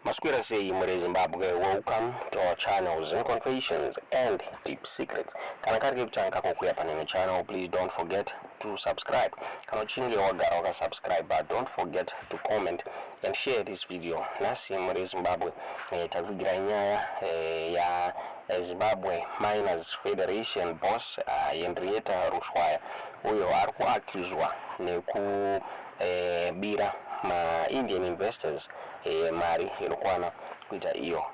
Maswera sei muri Zimbabwe? Welcome to our channel, Zim Confessions and Deep Secrets. Kana kari kekutanga kokuya paneno channel, please don't forget to subscribe. Kana uchinge wagara wakasubscribe, but don't forget to comment and share this video. Nhasi muri Zimbabwe, takuvigirai nyaya ya Zimbabwe Miners Federation boss, Henrietta Rushwaya, uyo ari kuaccuswa nekubira maIndian investors mari inokwana kuita iyo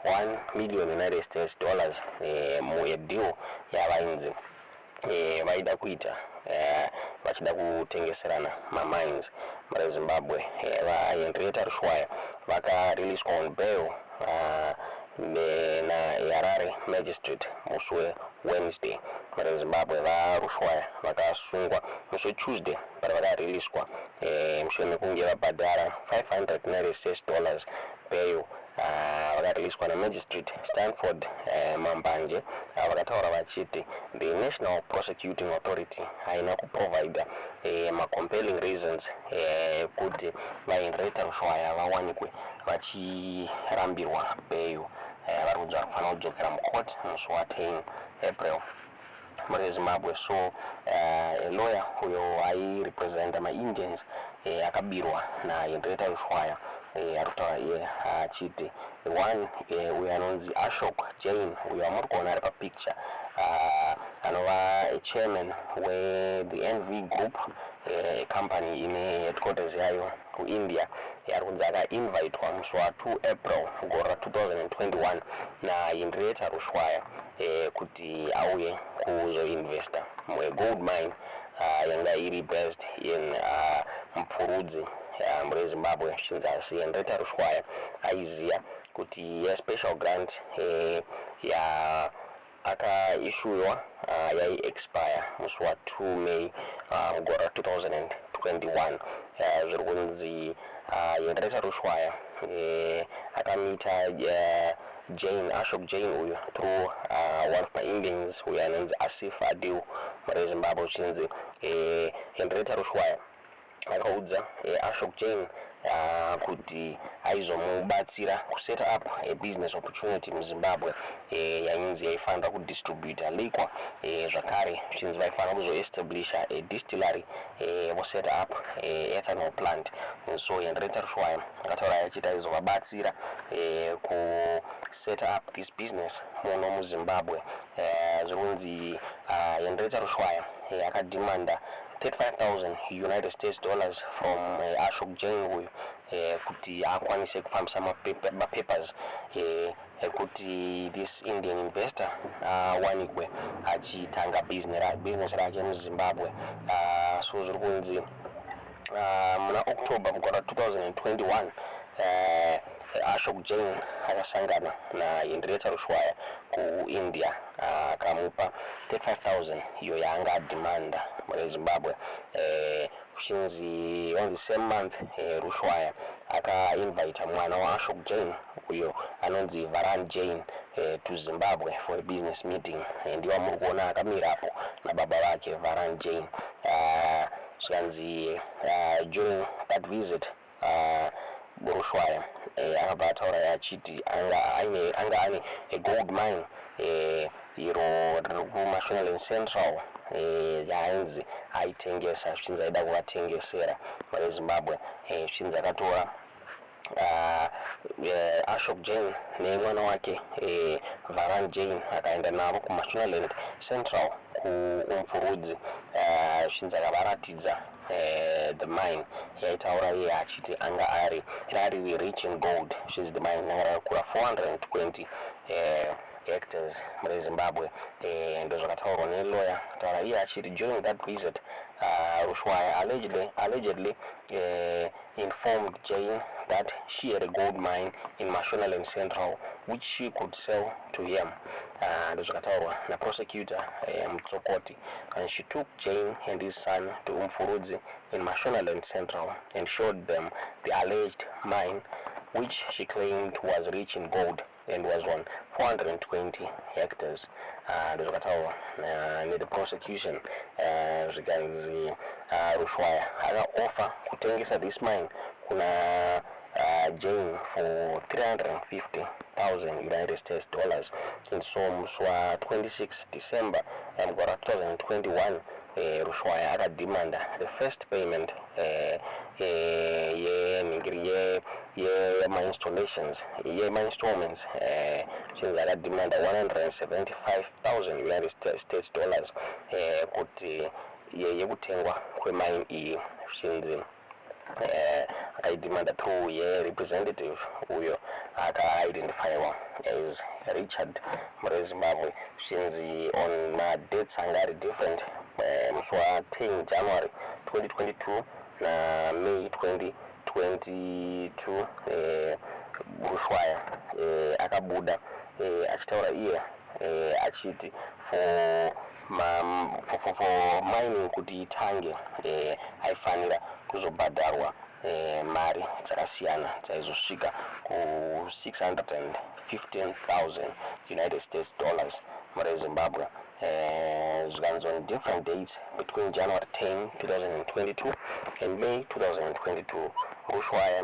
1 million United States dollars mudeal yavainzi vaida kuita, vachida kutengeserana mamines muri Zimbabwe. VaHenrietta Rushwaya vakareleaswa on bail naHarare magistrate musi weWednesday muri Zimbabwe. VaRushwaya vakasungwa musi weTuesday, but vakareleaswa mushure mekunge vabhadhara 500 United States dollars bail. Vakareleaswa namagistrate Stanford Mambanje. Vakataura vachiti the National Prosecuting Authority haina kuprovida macompelling reasons kuti vaHenrietta Rushwaya vawanikwe vachirambirwa bail. Vari kunzi vari kufanira kudzokera mucourt musi wa10 April muri Zimbabwe. So lawyer uyo airepresenta maIndians akabirwa naHenrietta Rushwaya ari kutaura iye achiti one uyo anonzi Ashok Jain, uyo amuri kuona ari papicture, anova chairman wethe NV Group company ine headquarters yayo kuIndia, ari kunzi akainvitwa musi wa2 April gore ra2021 naHenrietta Rushwaya kuti auye kuzoinvesta mugold mine yanga iri based in Mupfurudzi muri Zimbabwe. Zvichinzi asi Henrietta Rushwaya aiziva kuti yespecial grant ya akaissuiwa yaiexpire musi wa2 May mugore ra2021. Zviri kunzi Henrietta Rushwaya akameeta Jain, Ashok Jain uyu, through one of my Indians uyo anonzi Asif Adil muri Zimbabwe. Zvichinzi Henrietta Rushwaya akaudza Ashok Jain kuti aizomubatsira kuset up a business opportunity muZimbabwe yainzi yaifanira kudistributa liquor. Zvakare zvichinzi vaifanira kuzoestablisha a distillery, voset up a ethanol plant. And so Henrietta Rushwaya akataura achiti aizovabatsira kuset up this business muno muZimbabwe. Zviri kunzi Henrietta Rushwaya akademanda 35,000 United States dollars from Ashok Jain uyu kuti akwanise kufambisa mapapers ekuti this Indian investor awanikwe achitanga business rake muZimbabwe. So zviri kunzi muna October mugore ra2021, Ashok Jain akasangana naHenrietta Rushwaya kuIndia, akamupa 35,000 iyo yaanga ademanda muri Zimbabwe. Kuchinzi on the same month, Rushwaya akainvita mwana waAshok Jain uyo anonzi Varan Jain to Zimbabwe for a business meeting. Ndiwo amuri kuona akamirapo nababa vake Varan Jain. Zvikanzi during that visit, Rushwaya akabva ataura achiti anga ane a gold mine iro riri kuMashonaland Central yainzi aitengesa. Zvichinzi aida kuvatengesera vari Zimbabwe. Zvichinzi akatora Ashok Jain nemwana wake Varan Jain, akaenda navo kuMashonaland Central kuUmfurudzi. Zvichinzi akavaratidza the mine yaitaura iye achiti anga ari rari rich in gold. Zvichinzi the mine anga rakakura 420 hectares muri Zimbabwe. Ndozvakataurwa nelawyer, taura iye achiti during that visit, Rushwaya allegedly informed Jain that she had a gold mine in Mashonaland Central which she could sell to him. Ndozvakataurwa naprosecutor Mutsokoti. And she took Jain and his son to Umfurudzi in Mashonaland Central and showed them the alleged mine, which she claimed was rich in gold and was on 420 hectares. Ndozvakataurwa nethe prosecution. Zvikanzi Rushwaya akaoffer kutengesa this mine kuna Jain for 350,000 United States dollars. And so musi wa26 December mugore ra2021, Rushwaya akademanda the first payment yenhingiri yema-installations, yema-installments, chinzi akademanda 175,000 United States dollars kuti yekutengwa kwemine iyi. Zvichinzi akaidemanda through yerepresentative uyo akaidentifyiwa as Richard mureZimbabwe. Zvichinzi on madates anga ari different, musi wa10 January 2022 naMay 2022, Rushwaya akabuda achitaura iye achiti for mining kuti itange, aifanira kuzobhadharwa mari dzakasiyana dzaizosvika ku615,000 United States dollars mureZimbabwe. Zvikanzi on different dates between January 10 2022 and May 2022, Rushwaya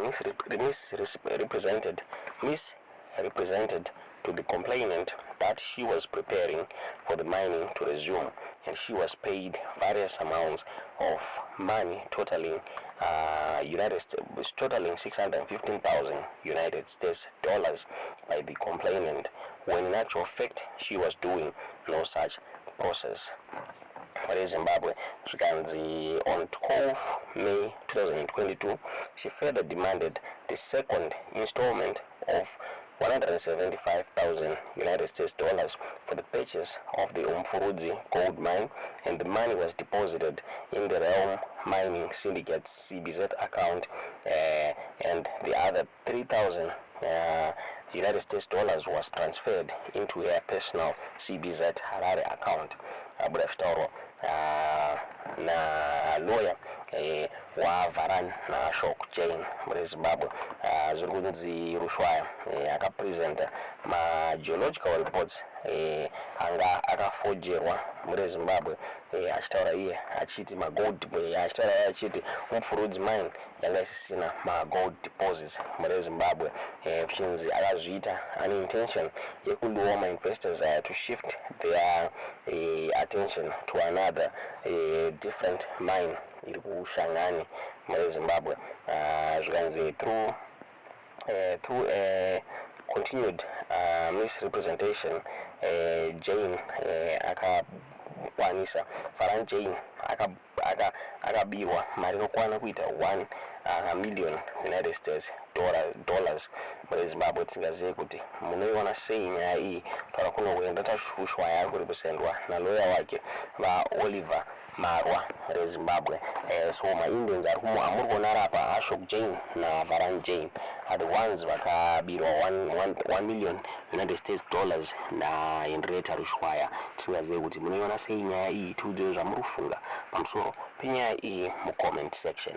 misrepresented to the complainant that she was preparing for the mining to resume, and she was paid various amounts of money totaling 615,000 United States dollars by the complainant, when in actual fact she was doing no such process. Zimbabwe. Zvikanzi on 12 May 2022, she further demanded the second installment of 175,000 United States dollars for the purchase of the Umfurudzi gold mine, and the money was deposited in the Realm Mining Syndicate CBZ account, and the other 3,000 United States dollars was transferred into her personal CBZ Harare account. Abuda zvitaurwa nalawyer waVarun naAshok Jain mureZimbabwe. Zviri kunzi Rushwaya akapresenta mageological reports anga akafojerwa mureZimbabwe, achitaura iye achiti magold, achitaura iye achiti Umfurudzi mine yanga isisina magold deposits mureZimbabwe, zvichinzi akazviita ane intention yekulure mainvestors to shift their attention to another different mine iri kuShangani mureZimbabwe. Zvikanzi through continued misrepresentation, Jain akakwanisa, Varun Jain akabirwa mari inokwana kuita 1 million United States dollars mureZimbabwe. Tisingazivi kuti munoiona sei nyaya iyi. Taura kuno kuenda Rushwaya ari kurepresentwa naloya wake, vaOliver Marwa reZimbabwe. So maIndians amuri kuona ari apa, Ashok Jain naVarun Jain, are the ones vakabirwa 1 million United States dollars naHenrietta Rushwaya. Tisingazivi kuti munoiona sei nyaya iyi. Tiudzei zvamuri kufunga pamusoro penyaya iyi mucomment section.